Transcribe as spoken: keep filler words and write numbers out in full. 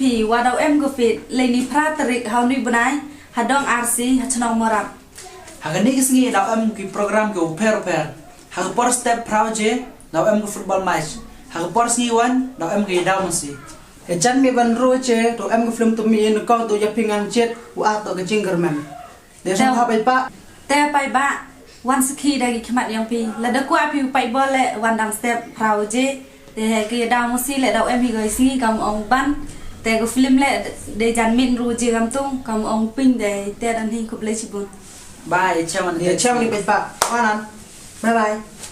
Hi, wa daw em ka fit, lei ni phra tarik ha u ni bnai, ha dong R C, ha chnong Morap. Ha kani ka sngi daw em ki program ki u pher u pher. Ha ka por step phra waje, daw em ka football match. Ha ka por sngi wan, daw em ka yadaw masi. Ka jan mi ban ru waje, daw em ka film Tumi in kong tu ya phi ngan jet, u ar to ka jingkyrmen. Te song ha pai pa. Te pai ba, wan sakhi da ki khmat yong phi. Lada kwah phi u pai bol le, wan dang step phra waje. Te ki yadaw masi le daw em hi ko i sngi kam ong ban. Te ko film le de jan min ru waje kam tung, kam ong ping de te dan hi khublei chibun. Bye, chairman. Ye chairman ni pai pa. Wanan. Bye bye.